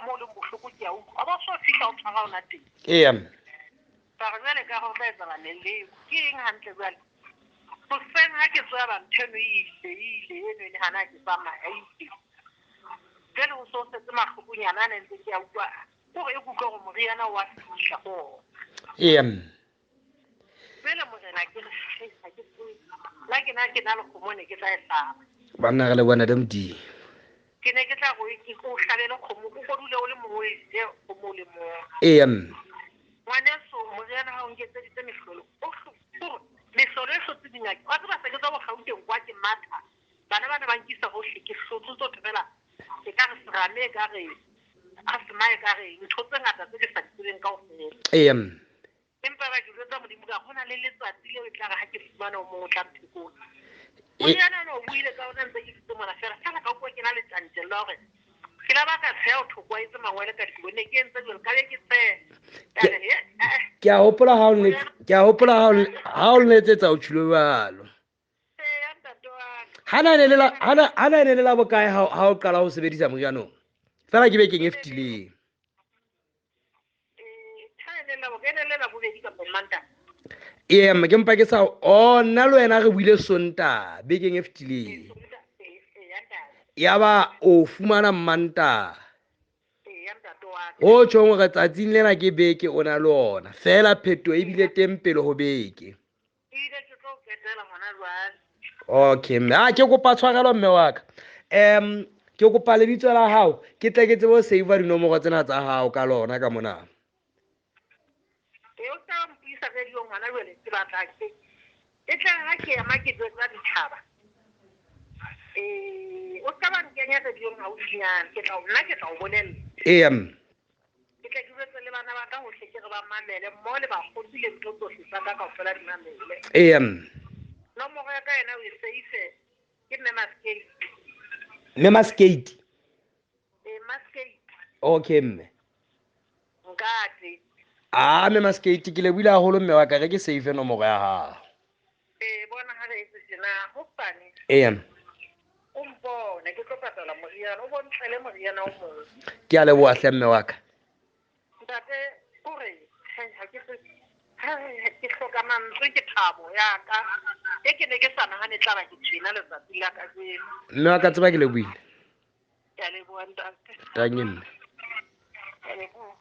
mo o leng bohloko ke a utlwa. Wa ba so fihla o tshwara ona teng. Eya mme. Ka re jwale ka re ho tla etsahala meleko. Ke eng hantle jwale? Hoseng ha ke tsoha ba ntho eno e ile, e ile, eno e ne hana ke tsamaya, e ile. Jwale ho so setse mahlokonyana a ne ntse ke a utlwa. Kore e kutlwa hore moriana wa fihla ho ona. Eya mme. Jwale morena ke re, hei, ha ke tsebe. La ke na ke na le kgomo ne ke tla e hlaba. Banna re leboha Ntate Modimo. Ke ne ke tla go ke o hlabele kgomo, o kodule o le mong o e je kgomo o le mong. Eya mme. Ngwaneso, moriana ha o nketseditse mehlolo. O hore mehlolo e hlotse dingaka. Wa tseba se ke tswa Bogauteng kwa ke matha. Bana bana ba nkisa hohle ke hlotse tsohle fela. E ka re serame, e ka re asthma, e ka re ntho tse ngata tse ke sa di tsebeng kaofela. Eya mme. Empa ba ke jwetsa Modimo ka hona le letsatsi leo e tla re ha ke fumana o mong o tla mphekola. Moriana ona o buile ka ona ntse ke dutse mona fela fela ka utlwa ke na le tjantjello ya hore ke la ba ka tsheha ho thoko a etse mangwele ka dikobo ne ke entse jwalo ka be ke tsheha. Ka re, he, eh, eh. Ke a hopola ha o ne ke a hopola ha o ha o letsetsa o tjhilo jwalo. Eya, ntate wa ka. Hana ne le la hana hana ne le la bokae ha ha o qala ho sebedisa moriana o? Fela ke bekeng e fetileng. Ee mme ke mpa ke sa o nna le wena re buile Sontaha bekeng e fetileng. Yaba o fumana Mmantaha. Ho tjhong hore tsatsing lena ke beke o na le ona. Feela phetoho ebile teng pele ho beke. Okay mme a ke kopa tshwarelo mme wa ka. Ke kopa lebitso la hao ke tle ke tsebe ho save dinomoro tsena tsa hao ka lona ka mona. E o tla mpuisa radio-ong hona jwale ke batla ke e tla ha ke ema ke jwetsa ditjhaba. O ska ba nkenya radio-ong haufinyana, ke tla nna ke tla o bolella. Eya mme. Ke tla ke jwetse le bana ba ka hohle ke re ba mamele mmoho le bakgotsi le ntho tsohle tsa ka kaofela di mamele. Eya mme. Nomoro ya ka yena o e save ke Mme Maskate. Mme Maskate. Maskate. Okay mme. Nkate. Ah Mme Maskate ke lebohile haholo mme wa ka re ke save nomoro ya hao. Bona ha re etse tjena hosane. Eya. O mpone ke tlo patala moriana o bontlele moriana o mong. Ke a leboha hle mme wa ka. Ntate o re ha ke ke hloka mantswe ke thabo ya ka. E ke ne ke sa nahane tla ba ke tjena letsatsi la kajeno. Mme wa ka tseba ke lebohile. Ke a leboha ntate. Tanki mme. Ke a leboha.